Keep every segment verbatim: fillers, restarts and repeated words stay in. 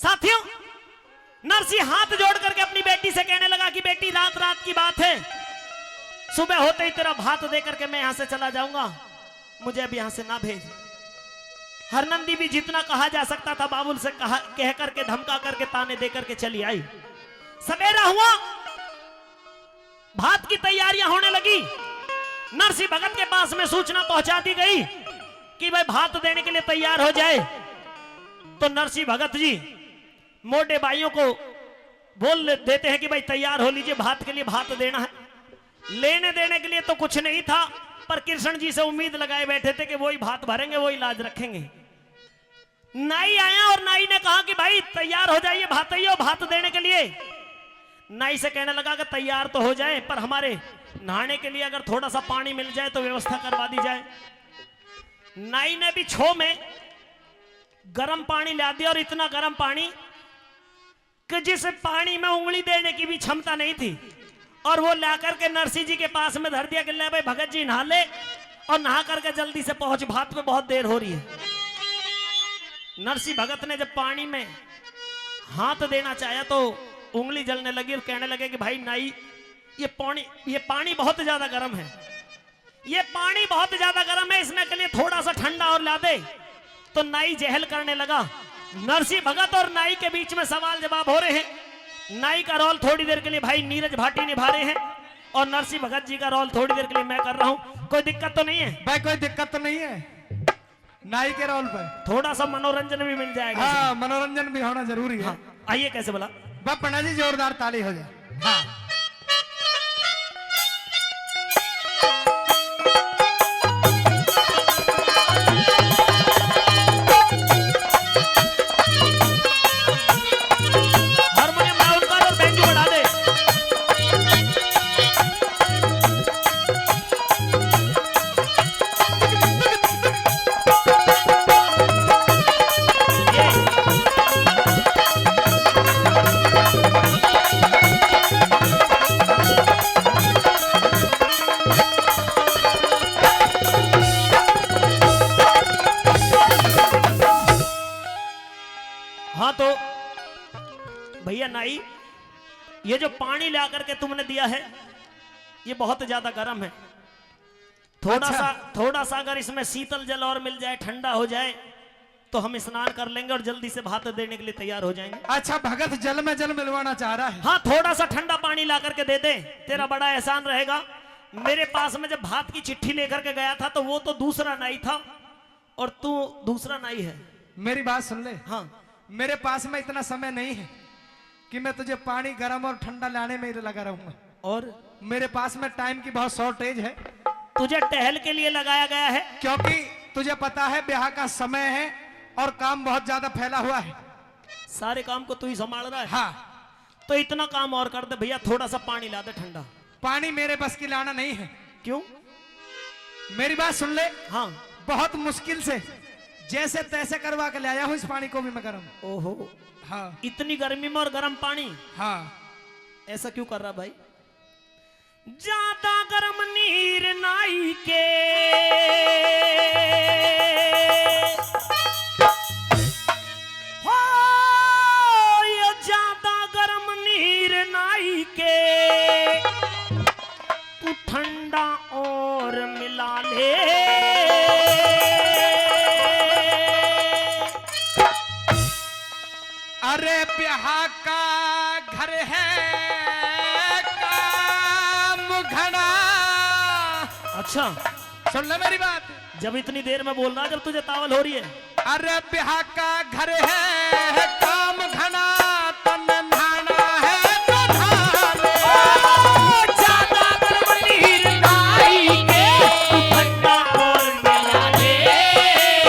साथियों, नरसी हाथ जोड़ करके अपनी बेटी से कहने लगा कि बेटी, रात रात की बात है, सुबह होते ही तेरा भात दे करके मैं यहां से चला जाऊंगा, मुझे अब यहां से ना भेज। हरनंदी भी जितना कहा जा सकता था बाबुल से कहा, कह करके, धमका करके, ताने दे करके चली आई। सवेरा हुआ, भात की तैयारियां होने लगी। नरसी भगत के पास में सूचना पहुंचा दी गई कि भाई, भात देने के लिए तैयार हो जाए। तो नरसी भगत जी मोटे भाइयों को बोल देते हैं कि भाई, तैयार हो लीजिए, भात के लिए भात देना है। लेने देने के लिए तो कुछ नहीं था, पर कृष्ण जी से उम्मीद लगाए बैठे थे कि वही भात भरेंगे, वही लाज रखेंगे। नाई आया और नाई ने कहा कि भाई, तैयार हो जाइए भातैयो, भात देने के लिए। नाई से कहने लगा कि तैयार तो हो जाए, पर हमारे नहाने के लिए अगर थोड़ा सा पानी मिल जाए तो व्यवस्था करवा दी जाए। नाई ने भी छो में गर्म पानी ला दिया, और इतना गर्म पानी कि जिस पानी में उंगली देने की भी क्षमता नहीं थी, और वो ला करके नरसी जी के पास में धर दिया कि ले भाई, भगत जी, नहा ले और नहा करके जल्दी से पहुंच, भात पे बहुत देर हो रही है। नरसी भगत ने जब पानी में हाथ देना चाहा तो उंगली जलने लगी और कहने लगे कि भाई नाई, ये पानी, ये पानी बहुत ज्यादा गर्म है, ये पानी बहुत ज्यादा गर्म है, इसमें के लिए थोड़ा सा ठंडा और ला दे। तो नाई जहल करने लगा। नरसी भगत और नाई के बीच में सवाल जवाब हो रहे हैं। नाई का रोल थोड़ी देर के लिए भाई नीरज भाटी निभा रहे हैं और नरसी भगत जी का रोल थोड़ी देर के लिए मैं कर रहा हूँ। कोई दिक्कत तो नहीं है? भाई, कोई दिक्कत तो नहीं है। नाई के रोल पे थोड़ा सा मनोरंजन भी मिल जाएगा। हाँ, मनोरंजन भी होना जरूरी है। हाँ, आइए, कैसे बोला? बप्पना जी, जोरदार ताली हो जाए। हाँ। हारमोनियम loud कर और बैंजो बढ़ा दे। हाँ तो भैया नाई, ये जो पानी ला करके तुमने दिया है, ये बहुत ज्यादा गर्म है। थोड़ा अच्छा। सा, थोड़ा सा अगर इसमें शीतल जल और मिल जाए, ठंडा हो जाए, तो हम स्नान कर लेंगे और जल्दी से भात देने के लिए तैयार हो जाएंगे। अच्छा, भगत जल में जल मिलवाना चाह रहा है। हाँ, थोड़ा सा ठंडा पानी ला करके दे दे। तेरा बड़ा एहसान रहेगा। मेरे पास में जब भात की चिट्ठी लेकर के गया था तो वो तो दूसरा नाई था और तू दूसरा नाई है। मेरी बात सुन ले। हाँ। मेरे पास में इतना समय नहीं है कि मैं तुझे पानी गर्म और ठंडा लाने में ही लगा रहूंगा। और? मेरे पास में टाइम की बहुत शॉर्टेज है। तुझे टहल के लिए लगाया गया है। क्योंकि तुझे पता है, ब्याह का समय है और काम बहुत ज्यादा फैला हुआ है। सारे काम को तू ही संभाल रहा है। हाँ। तो इतना काम और कर दे भैया, थोड़ा सा पानी ला दे ठंडा। पानी मेरे बस की लाना नहीं है। क्यों? मेरी बात सुन ले। हाँ। बहुत मुश्किल से जैसे तैसे करवा के ले आया हूँ इस पानी को भी मैं गर्म। ओहो। हाँ। इतनी गर्मी में और गर्म पानी? हाँ। ऐसा क्यों कर रहा भाई? ज्यादा गर्म नीर नाई के। हो, ये ज्यादा गर्म नीर नाई के, तू ठंडा और मिला ले। अरे ब्याह का घर है काम घना। अच्छा। सुन ले मेरी बात। जब इतनी देर में बोल रहा, जब तुझे तावल हो रही है। अरे ब्याह का घर है काम घना, तन नहाना है तो नहा ले। ओ, ज्यादा गर्म नीर नाई के, तू ठंडा और मिला ले।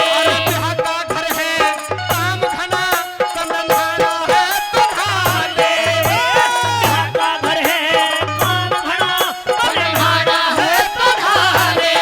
अरे ब्याह का घर है काम घना, तन नहाना है तो नहा ले। ब्याह का घर है काम घना, तन नहाना है तो नहा ले।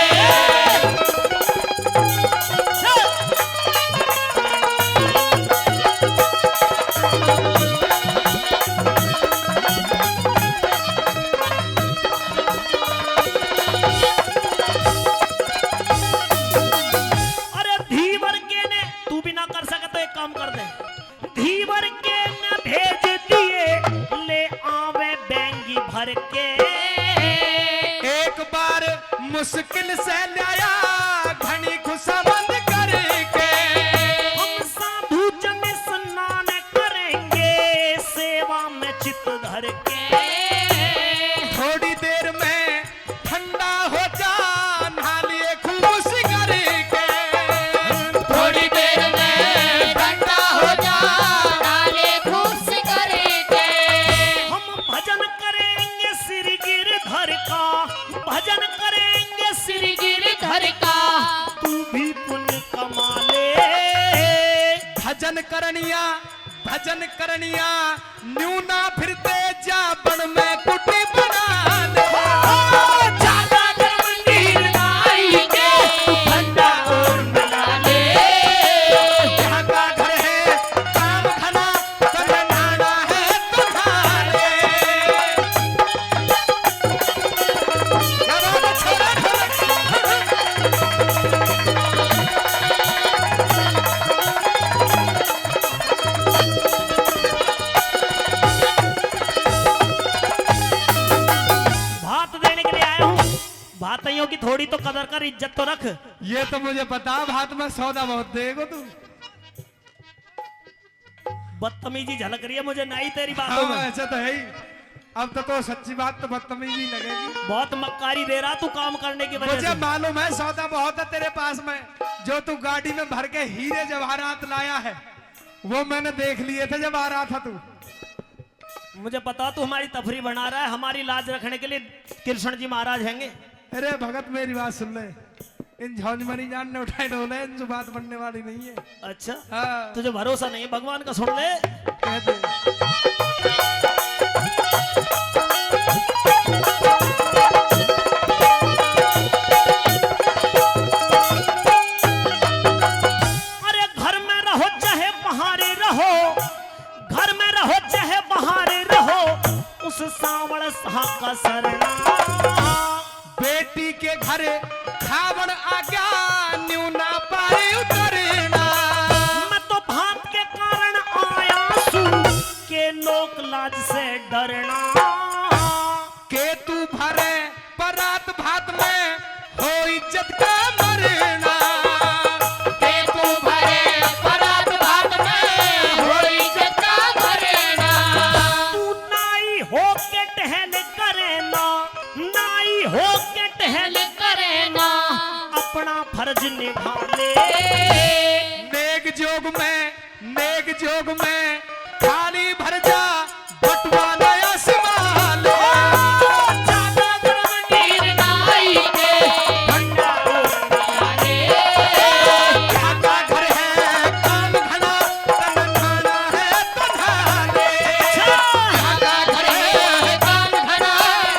मुश्किल से लाया घणी खुशामद करके। हम साधु जन स्नान करेंगे, सेवा में चित्त धर के। थोड़ी देर में ठंडा हो जा, नहा लिए खूब सिंगार के। थोड़ी देर में ठंडा हो जा, नहा लिए खूब सिंगार के। हम भजन करेंगे श्री गिरधर का, भजन करेंगे श्री गिरधर का, तू भी पुण्य कमा ले। भजन करनिया, भजन करनिया, न्यू ना फिरते जा बन में कुटी बना ले। ज्यादा गरम नीर ना आई के, तू ठंडा और मिला ले। यहाँ का घर है काम खाना, तन्ने नहाना है तो नहा ले। क्या बात है, छोरा, छोरा। भात देने के लिए आया हूँ, भातियों की थोड़ी तो कदर कर, इज्जत तो रख। ये तो मुझे पता, भात में सौदा बहुत देगो तू। बदतमीजी झलक रही है मुझे नाई तेरी बातों हाँ, में। ऐसा तो है ही। अब तो, तो सच्ची बात तो बदतमीजी लगेगी। बहुत मक्कारी दे रहा तू काम करने की वजह मुझे से। मालूम है सौदा बहुत है तेरे पास में, जो तू गाड़ी में भर के हीरे जवाहरात लाया है, वो मैंने देख लिए थे जब आ रहा था तू। मुझे पता तू हमारी तफरी बना रहा है, हमारी लाज रखने के लिए कृष्ण जी महाराज हैंगे। अरे भगत, मेरी बात सुन ले, इन झौंझ मरी जान ने उठाए ढोले, इनसे बात बनने वाली नहीं है। अच्छा, हाँ। तुझे भरोसा नहीं है, भगवान का सुन ले। कह दे। अरे घर में रहो चाहे बाहर रहो, घर में रहो चाहे बाहर रहो, उस सावल शाह का सरना। बेटी के घर खावण आ गया, न्यू ना पाए उतरना। मैं तो भात के कारण आया सू, के लोक लाज से डरना। के तू भरे परात भात में, हो इज्जत का मरना। के तू भरे परात भात में, हो इज्जत का मरना। तू नाई हो के टहल करे ना, नाई हो के टहल करे ना, अपना फर्ज निभा ले। नेक जोग में, नेक जोग में थाली भर जा, बटुआ नया संभाल। ओ, ज्यादा गरम नीर ना आई के, ठंडा और पिला ले। क्या का घर है काम घना, तन खाना है तो खा ले। अच्छा। क्या का घर है काम घना,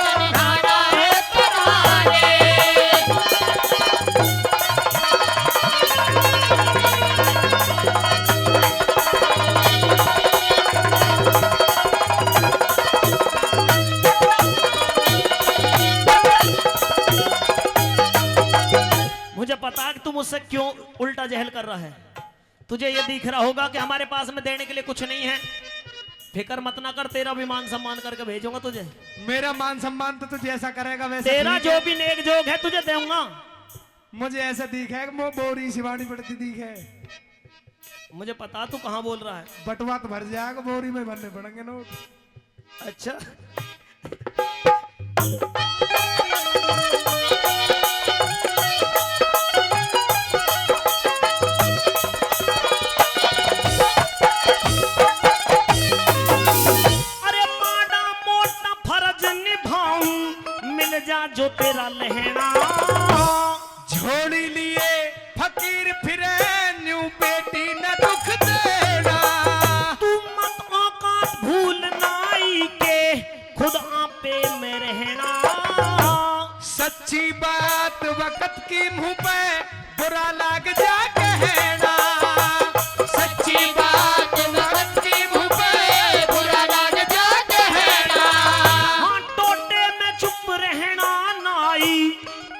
तन खाना है तो खा ले। मुझे पता है कि तू मुझसे क्यों उल्टा जहल कर रहा है। तुझे ये दिख रहा होगा कि हमारे पास में देने के लिए कुछ नहीं है। फिक्र मत ना कर, तेरा भी मान सम्मान करके भेजूंगा तुझे। मेरा मान सम्मान तो तू जैसा करेगा वैसा तेरा ठीक जो है। भी नेक जोग है तुझे दूंगा। मुझे ऐसा दिखे कि मो बोरी सिवानी पड़ती दिखे। मुझे पता तू कहाँ बोल रहा है। बटुआ तो भर जाएगा, बोरी में भरने पड़ेंगे नोट। अच्छा। अरे माड़ा मोटा फर्ज निभाऊं, मिल जा जो तेरा लहना। झोली लिए फकीर फिरे, न्यू बेटी न दुख देना। तू मत औकात भूल नाई के, खुद आपे में रहना। सच्ची बात वक्त की मुंह पे बुरा लाग जा कहना। सच्ची बात वक्त की मुंह पे बुरा लाग जा कहना। हाँ, टोटे में चुप रहना नाई,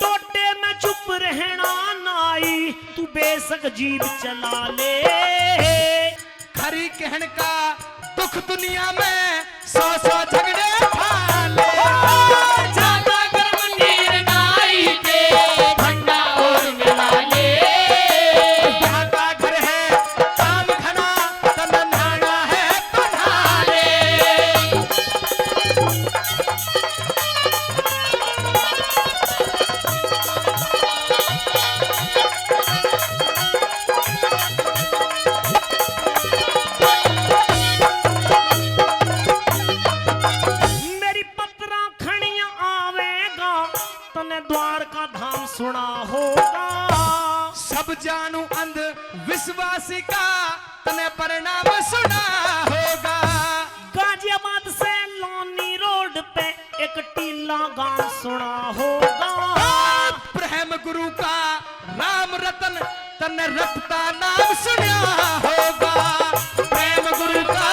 टोटे में चुप रहना नाई, तू बेशक जीप चला ले। खरी कहन का दुख दुनिया में सौ सौ झगड़े उठा ले। ज्यादा गरम नीर नाई के, देशवासी का तने परिणाम सुना होगा। गाजियाबाद से लोनी रोड पे एक टीला गांव सुना होगा। प्रेम गुरु का राम रतन तने रटता नाम सुना होगा। प्रेम गुरु का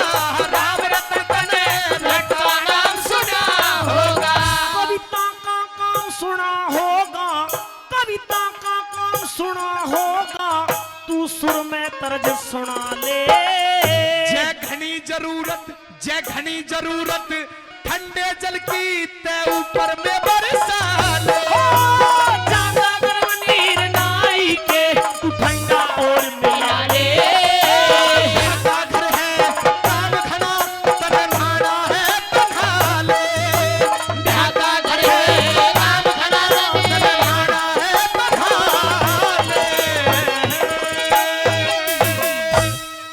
राम रतन तने रटता नाम सुना होगा। कविता का काम सुना होगा, कविता का काम सुना होगा, तू सुर में तर्ज सुना ले। जय घनी जरूरत, जय घनी जरूरत ठंडे जल की, तै ऊपर में बरसा